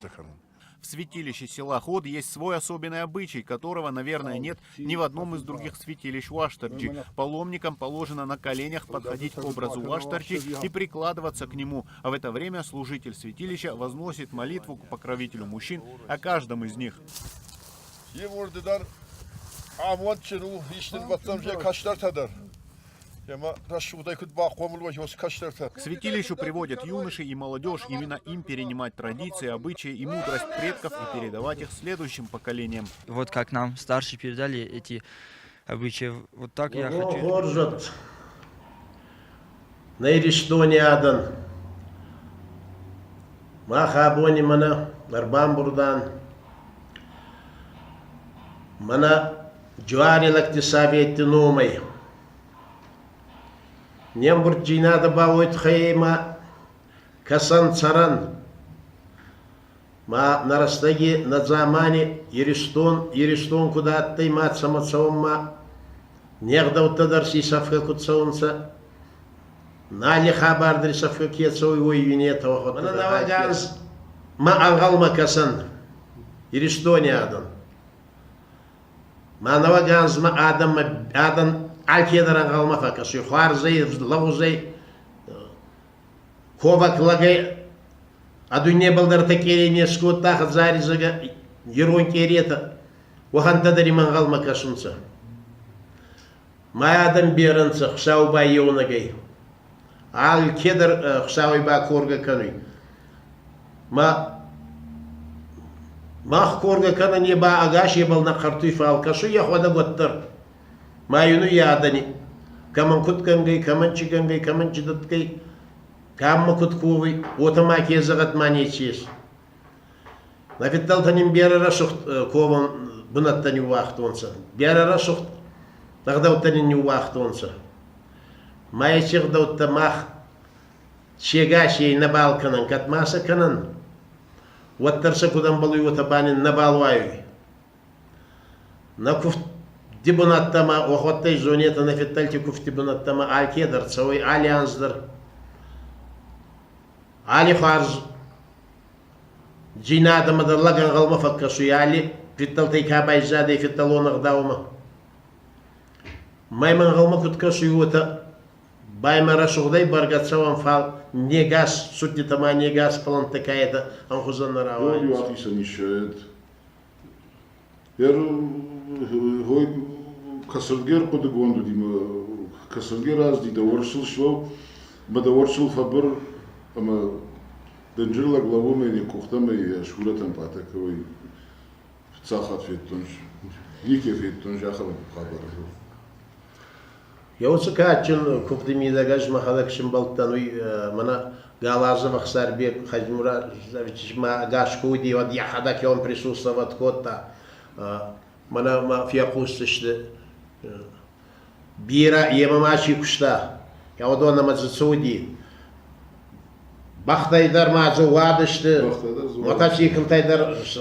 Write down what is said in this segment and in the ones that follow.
В святилище села Ход есть свой особенный обычай, которого, наверное, нет ни в одном из других святилищ Уаштырджи. Паломникам положено на коленях подходить к образу Уаштырджи и прикладываться к нему. А в это время служитель святилища возносит молитву к покровителю мужчин о каждом из них. Ивгъуды дӕр амондджын у, ис нын бӕттӕм йӕ кӕстӕртӕ дӕр. Ӕмӕ рӕсугъдӕй куыд бахъомыл уой уыцы кӕстӕртӕ. К святилищу приводят юноши и молодежь, именно им перенимать традиции, обычаи и мудрость предков и передавать их следующим поколениям. Вот как нам старшие передали эти обычаи, вот так я хочу. Хорз уӕд нӕ Иристони адӕн. Мах абони мӕнӕ ӕрбамбурд ан. Мӕнӕ Джуари лӕгти советти номӕй. Не мбурддзийнадӕ ба уой туххӕй ма кӕсӕн цӕрӕн. Ма нӕ рӕстӕги, нӕ дзамани Иристон, Иристон куд адтӕй ма цӕмӕ цӕун ма не гъдӕуттӕ дӕр си сӕфгӕ куд цӕунцӕ, нӕ алли хабар дӕр сӕфгӕ ке цӕуй, уой уинетӕ. Мӕнӕ нӕуӕг анз ма ӕнгъӕлмӕ кӕсӕн Иристони адӕн. Ма нӕуӕг анзмӕ адӕммӕ адӕн алкедӕр ӕнгъӕлмӕ фӕкӕсуй хуарзӕй, лӕгъузӕй, ковӕг лӕгӕй а дуйнебӕл дӕр къере не скодта хӕдзари зӕгӕ ирон къеретӕ, уӕхӕнттӕ дӕр имӕ ӕнгъӕлмӕ кӕсунцӕ. Ма адӕм берӕ нцӕ Хуцау ба еунӕгӕй. Алкедӕр Хуцауӕй ба коргӕ кӕнуй. Ма мах коргӕ кӕнӕн е ба ӕгасебӕл нӕ хъӕртуй, фал кӕсуй ӕхуӕдӕг уӕддӕр. Ма уинуй адӕни, кӕмӕн куд кӕнгӕй, кӕмӕн чи кӕнгӕй, кӕмӕн чи дӕтгӕй, кӕмӕ куд ковуй, уотӕ ма ке зӕгъӕд ма неци ес. Нӕ фиддӕлтӕ нин берӕ рӕсугъд ковӕн бунӕттӕ ниууагътонцӕ, берӕ рӕсугъд ӕгъдӕуттӕ нин ниууагътонцӕ. Ма еци ӕгъдӕуттӕ мах се гасей нӕбал кӕнӕн, кӕд ма сӕ кӕнӕн, уӕддӕр сӕ куд ӕмбӕлуй, уотӕ ба нин нӕбал уайуй. Нӕ кувди бунӕттӕмӕ уӕхуӕдтӕй зонетӕ нӕ фиддӕлти кувди бунӕттӕмӕ алкедӕр цӕуй алли анз дӕр. Алли хуарз дзийнадӕмӕ дӕр лӕг ӕнгъӕлмӕ фӕккӕсуй алли фиддӕлтӕй ка байзадӕй фиддӕлон ӕгъдаумӕ. Мӕ ӕнгъӕлмӕ куд кӕсуй, уотӕ баймӕ рӕсугъдӕй бӕргӕ цӕуӕн, фал не гас судтитӕ ма не гас пълӕнттӕ ка етӕ ӕнхузӕн нӕ рауайунцӕ. Ахицӕн ис Ер хой кӕсӕрдгӕ ӕрхъуыдыгонд уыди мӕ кӕсӕрдгӕ разди дӕ уӕрсыл слӕу мӕ дӕ уӕрсыл фӕбыр ӕмӕ дынджыр лӕг лӕууы мӕ йын йӕ къухтӕ мӕ йӕ сурӕтӕн пъатӕ кӕуй фыццаг хатт федтон нике федтон ахӕм хабар. Еуцы кадджын куывды мидӕг ӕз мӕхӕдӕг сымбӕлдтӕн уый мӕнӕ Галазов Ӕхсарбег Хаджимуратовичмӕ гӕсгӕ уыди, уӕд йӕхӕдӕг он присутствовать кодта. Мӕнӕ мӕ фехъусдзысты бирӕ йемӕ ма чи куыста, уыдон ӕмӕ дзы цы уыди. Бӕхтӕй дӕр ма дзы уадысты, мотоциклтӕй дӕр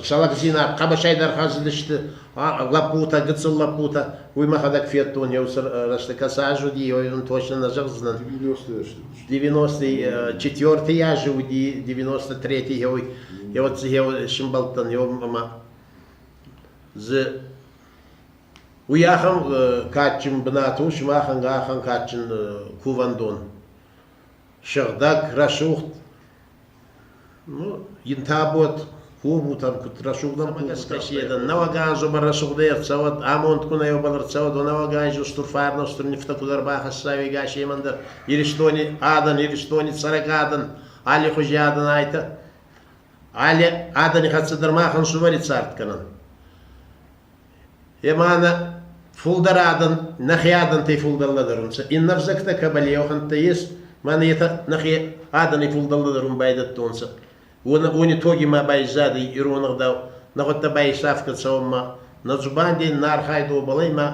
сӕлӕгдзинад, хъӕбысӕй дӕр хӕцыдысты лӕппутӕ, гыццыл лӕппутӕ. Уый мӕхӕдӕг федтон, еу рӕстӕг кӕцы аз уыди, уый точно нӕ зӕгъдзынӕн. 94 азы уыди, 93 еу, еу еу сымбӕлдтӕн, еу ӕмӕ дзы уый ахӕм кадджын бынат у, сымахӕн ахӕм кадджын кувӕндон. Сыгъдӕг, рӕсугъд, ну, ин табуат ковутӕн куд рӕсугъдӕн гӕсгӕ седӕн нӕуӕг анзомӕ рӕсугъдӕй ӕрцӕуӕд, амондгун ӕй ӕрцӕуӕд, нӕуӕг анзи устур фарнӕ, устур нифтӕ куд ӕрбахӕссай ӕгасемӕн дӕр Иристони адӕн, Иристони цӕрӕг адӕн, аллихузи адӕн айтӕ. Алли адӕни хӕццӕ дӕр мах ӕнсувӕри цард кӕнӕн. Ӕма нӕ фулдӕр адӕн нӕхе адӕнтӕй фулдӕр лӕдӕрунцӕ. Иннӕ ӕвзӕгтӕ кӕбӕл еухӕнттӕ ес, мӕнӕ етӕ нӕхе адӕни фулдӕр лӕдӕрун байдӕдтонцӕ. Уони тоги ма байзадӕй ирон ӕгъдау, нӕгъуӕдтӕ ба исӕфгӕ цӕунмӕ, нӕ дзубанди, нӕ архайд уобӕл ма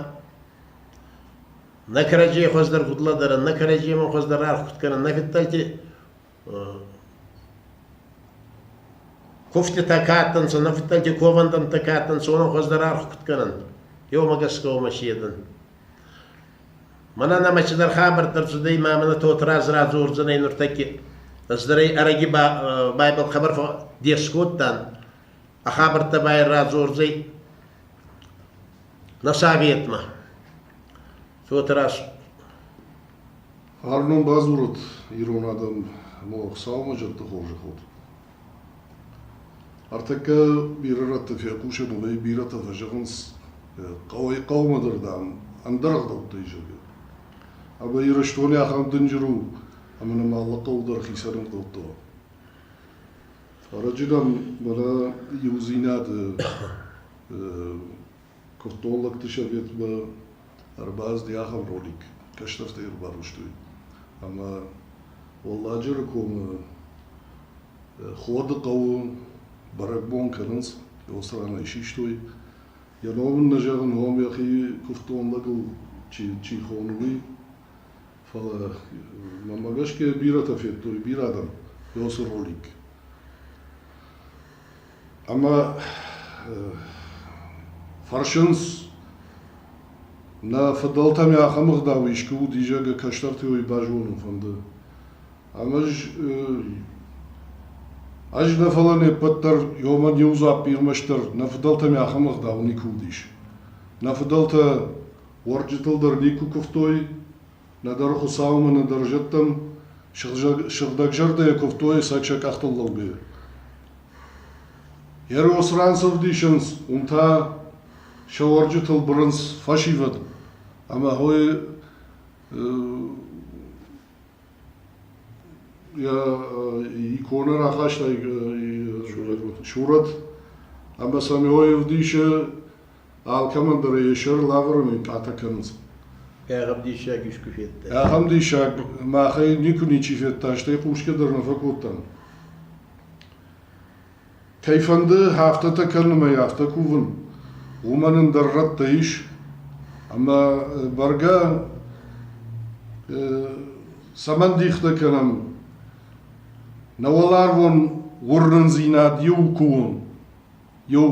нӕ кӕрӕдзей хуӕздӕр куд лӕдӕрӕн, нӕ кӕрӕдземӕн хуӕздӕр аргъ куд кӕнӕн, нӕ фидтӕлти куфтитӕ ка адтӕнцӕ, нӕ фидтӕлти ковӕндӕнттӕ ка адтӕнцӕ, уонӕн хуӕздӕр аргъ куд кӕнӕн, еумӕ гӕсгӕ уомӕ седӕн. Мӕнӕ нӕмӕ цидӕр хабӕрттӕ рцудӕй ма мӕнӕ Тотраз радзордзӕнӕй нуртӕкки. Ӕз дӕр ӕй ӕрӕги ба байбӕл хъӕбӕр дес кодтан. А хабӕрттӕ ба радзордзӕй нӕ советмӕ. Фётр Фарнон бадзурӕд ирон адӕм ӕмӕ Хуыцаумӕ зӕдты хорзӕх уӕд. Ӕртӕккӕ бирӕ рӕтты фехъусӕн уымӕй бирӕтӕ фӕзӕгъынц, хъӕуӕй хъӕумӕ дӕр, дам, ӕндӕр ӕгъдӕуттӕ ис, зӕгъгӕ. Ӕмӕ Ирыстоны ахӕм дынджыр у, ӕмӕ нӕм алы хъӕу дӕр хицӕн ӕгъдӕуттӕ уа. Ӕрӕджы дам, мӕнӕ иудзинады куывддон лӕгты советмӕ ӕрбацыди ахӕм ролик, кӕстӕртӕ ӕрбарвыстой. Ӕмӕ Уӕлладжыры комы Ходы хъӕуы бӕрӕгбон кӕнынц, уыцы ран ӕй систой. Йӕ ном ын нӕ зӕгъын, ном йӕхи куывддон лӕгыл чи хоны, уый. Фӕлӕ мӕнмӕ гӕсгӕ бирӕтӕ федтой, бирӕ адӕм уыцы ролик. Ӕмӕ фӕрсынц, нӕ фыдӕлтӕм ахӕм ӕгъдау искуы уыди, зӕгъгӕ, кӕстӕрты уый базонын фӕнды. Ӕмӕ ӕз нӕ фӕлӕ не ппӕт дӕр ёмӕ иу дзуапп ирмӕстдӕр нӕ фыдӕлтӕм ахӕм ӕгъдау никуы уыдис. Нӕ фыдӕлтӕ уӕрджытыл дӕр никуы куывтой, нӕдӕр Хуыцаумӕ, нӕдӕр зӕдтӕм, сыгъдӕгзӕрдӕйӕ куывтой сӕ сӕ къӕхтыл лӕугӕйӕ. Еросран цы вдисынц, уым та сӕ уӕрджытыл бырынц фӕсивӕд ӕмӕ хой йӕ иконӕ рахаста сурӕт ӕмӕ сӕм йой ӕвдисы алкӕмӕн дӕр йӕ сӕр лӕвӕрын пъатӕ кӕнынц. Ахӕм диссаг искуы федтай? Ахӕм диссаг махӕй никуы ничи федта, стӕй хъусгӕ дӕр нӕ фӕкодтам. Кӕй фӕнды афтӕтӕ кӕнын ӕмӕ афтӕ кувын, уымӕн ӕндӕр рӕттӕ ис. Ӕмӕ бӕргӕ цӕмӕн дихтӕ кӕнӕм? Нӕ уӕларвон уырнындзинад иу куы у, иу,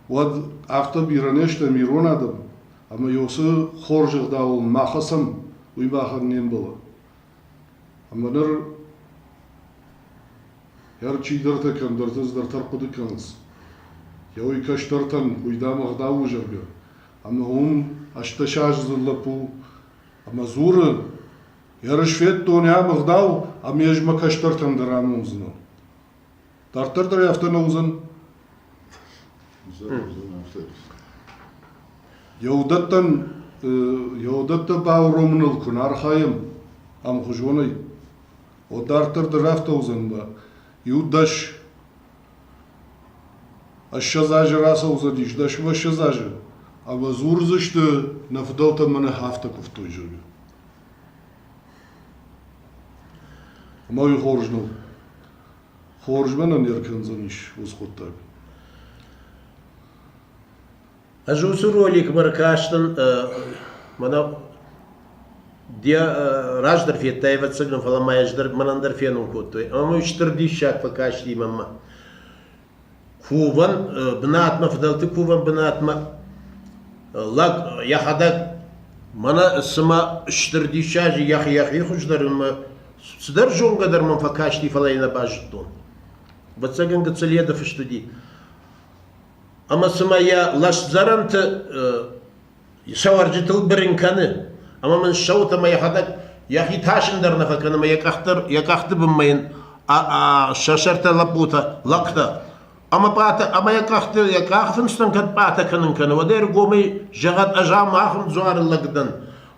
уӕд афтӕ бирӕ не стӕм ирон адӕм, ӕмӕ уыцы хорз ӕгъдауыл ма хӕцӕм, уый махӕн не мбӕлы. Ӕмӕ ныр Ӕр чидӕртӕ кӕмдӕрты цыдӕртӕ ӕрхъуыды кӕнынц. Йӕ уый кӕстӕртӕн, уый, дам, ӕгъдау у, зӕгъгӕ. Ӕмӕ уым ӕстдӕсаздзыд лӕппу ӕмӕ дзуры, Ерыс федтон ам ӕгъдау, ӕмӕ ӕз мӕ кӕстӕртӕн дӕр амондзынӕн. Дарддӕр дӕр афтӕ нӕ уыдзӕн? Йӕ уыдӕттӕн, йӕ уыдӕттӕ бауромыныл куы нӕ архайӕм ӕмхуызонӕй, О, дарддӕр дӕр афтӕ уыдзӕн мӕ иу 10, 20 азы рацӕудзӕнис, 10 мӕ 20 азы, ӕмӕ дзурдзысты, нӕ фыдӕлтӕ мӕнӕ афтӕ куывтой, зӕгъгӕ. Ӕмӕ уый хорз нӕу. Хорзмӕ нӕ не ркӕндзӕнис уыцы хъуыддаг. Ӕз уыцы роликмӕ ркастӕн, мӕнӕ де раздӕр федтай, ӕвӕццӕгӕн, фӕлӕ ма ӕз дӕр мӕнӕн дӕр фенын кодтой. Ӕмӕ мын стыр диссаг фӕкасти мӕнмӕ. Кувӕн бынатмӕ, фыдӕлты кувӕн бынатмӕ лӕг йӕхӕдӕг мӕнӕ цыма стыр диссаджы йӕхи йӕхи хуыздӕр цыдӕр зонгӕ дӕр мӕм фӕкасти, фӕлӕ йӕ нӕ базыдтон. Ӕвӕццӕгӕн гыццыл йеды фыст уыди. Ӕмӕ цыма йӕ лӕстдзӕрӕнты сӕ уӕрджытыл бырын кӕны, ӕмӕ мын ссӕуы ӕмӕ йӕхӕдӕг йӕхи тасын дӕр нӕ фӕкӕны ӕмӕ йӕ къӕхты бынмӕ йын сӕ сӕртӕ лӕппутӕ, лӕгтӕ ӕмӕ пъатӕ ӕмӕ йӕ къӕхты йӕ къахфындзтӕн кӕд пъатӕ кӕнын кӕны, уӕд ӕргомӕй зӕгъӕд, ӕз ам ахӕм дзуары лӕг дӕн,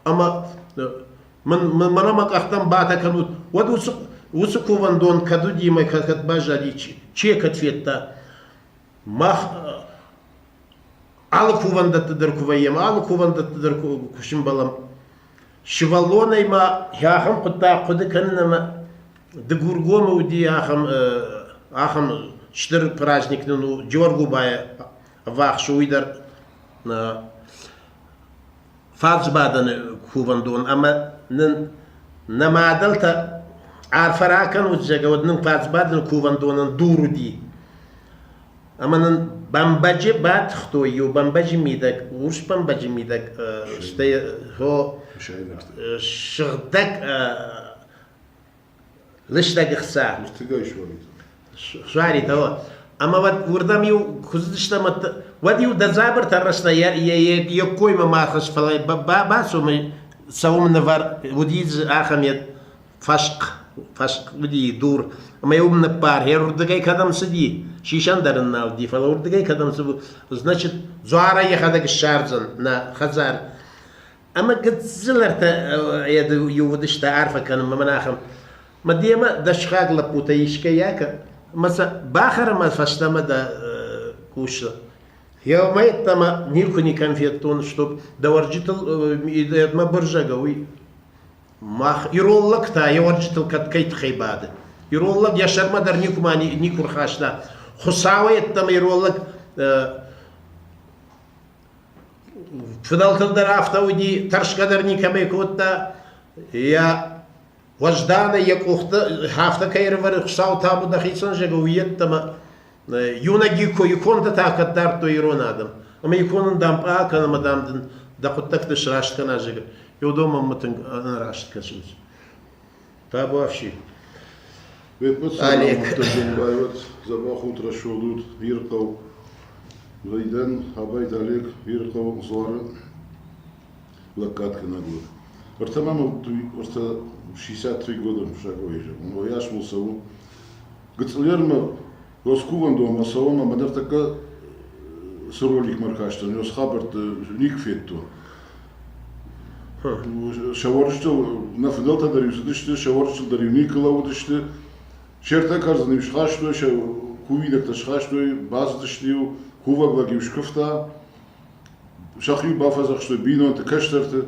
ӕмӕ мын мӕнӕ мӕ къӕхтӕм батӕ кӕнут, уӕд уыцы кувӕндон кӕд уыди ӕмӕ кӕд баззади, чи йӕ кӕд федта, Мах алы кувӕндӕтты дӕр куы вӕййӕм, алы кувӕндӕтты дӕр куы сымбӕлӕм, сывӕллонӕй ма ахӕм хъуыддаг хъуыды кӕнын ӕмӕ Дыгургомы уыди ахӕм ахӕм стыр праздник нын у Джоргуыбайы ӕввахс уый дӕр Фадзбадӕны кувӕндон ӕмӕ нын нӕ мадӕлтӕ арфӕ ракӕнут, зӕгъгӕ, уӕд нын Фадзбадӕны кувӕндонӕн дур уыди. Ӕмӕ нын бӕмбӕджы батыхтой, иу бӕмбӕджы мидӕг, урс бӕмбӕджы мидӕг, стӕй сыгъдӕг. Лыстӕг ӕхца. Устыгӕй суарит. Суарит, о. Ӕмӕ уӕд уырдӕм-иу куы цыдыстӕм, уӕд-иу дӕ дзабыртӕ рӕзтӕ йе ккоймӕ ма хыз, фӕлӕ бацу мӕ цӕуын нывӕр, уыди дзы ахӕм йӕ фӕскъ, фӕскъ уыди дур, ӕмӕ йӕ уым ныппар, йӕ уырдыгӕй кӕдӕм цыди, сисӕн дӕр ын нал уыди, фӕлӕ уырдыгӕй кӕдӕм цыди, значит, дзуарӕй йӕхӕдӕг ссардзӕн нӕ хӕдзар. Ӕмӕ гыццыл ӕртӕ иу уыдысты арфӕ кӕнынмӕ мӕн ахӕм. Мӕ демӕ дӕ сыхаг лӕппутӕ искӕй акӕ, ӕмӕ сӕ бахӕр ӕмӕ фӕстӕмӕ дӕ кусы. Еумӕ йеддӕмӕ никуы никӕм федтон, чтоб дӕ уӕрджытыл мӕ бырзӕгӕ уый. Мах ирон лӕг та йӕ уӕрджытыл кӕд кӕй тыххӕй бады. Ирон лӕг йӕ сӕрмӕ дӕр никуы никуы рхаста. Хуыцауӕй йеддӕмӕ ирон лӕг Фыдӕлтыл дӕр афтӕ уыди, тӕрсгӕ дӕр никӕмӕй кодта. Йӕ уӕзданӕй йӕ къухты афтӕ кӕй ӕрӕвӕры Хуыцау табу дӕхицӕн, зӕгъы, уый йеддӕмӕ иунӕг иконтӕ та кӕд дардтой ирон адӕм. Ӕмӕ иконын дам пъа кӕн ӕмӕ дам дын дӕ хъуыддӕгты сраст кӕна, зӕгъы. Уыдон мӕм тынг ӕнӕраст кӕсынц. Табуафси. Олег. Дзӕбӕх ут, рӕсугъд ут, Ирыхъӕу. Зайдӕн, Абайты Олег, Ирыхъӕуы дзуары лӕггадгӕнӕг уыд. Ӕртӕ мӕм ӕртӕ 63 года сагойы зӕгъон. Уыйас мыл цӕуы. Гыцъылермӕ Роскувӕндонмӕ цӕуӕм ӕмӕ ныртӕккӕ цы роликмӕ ӕркастӕн, уыцы хабӕртты никуы федтон. Сӕ уӕрджытыл нӕ фыдӕлтӕ дӕр-иу цыдысты, сӕ уӕрджытыл дӕр-иу никуы лӕууыдысты. Се ртӕ кӕрдзыны-иу схастой, сӕ кувинӕгтӕ схастой, бацыдысты-иу, кувӕг лӕг-иу скуывта, сӕхи-иу бафӕдзӕхстой бинонты, кӕстӕрты.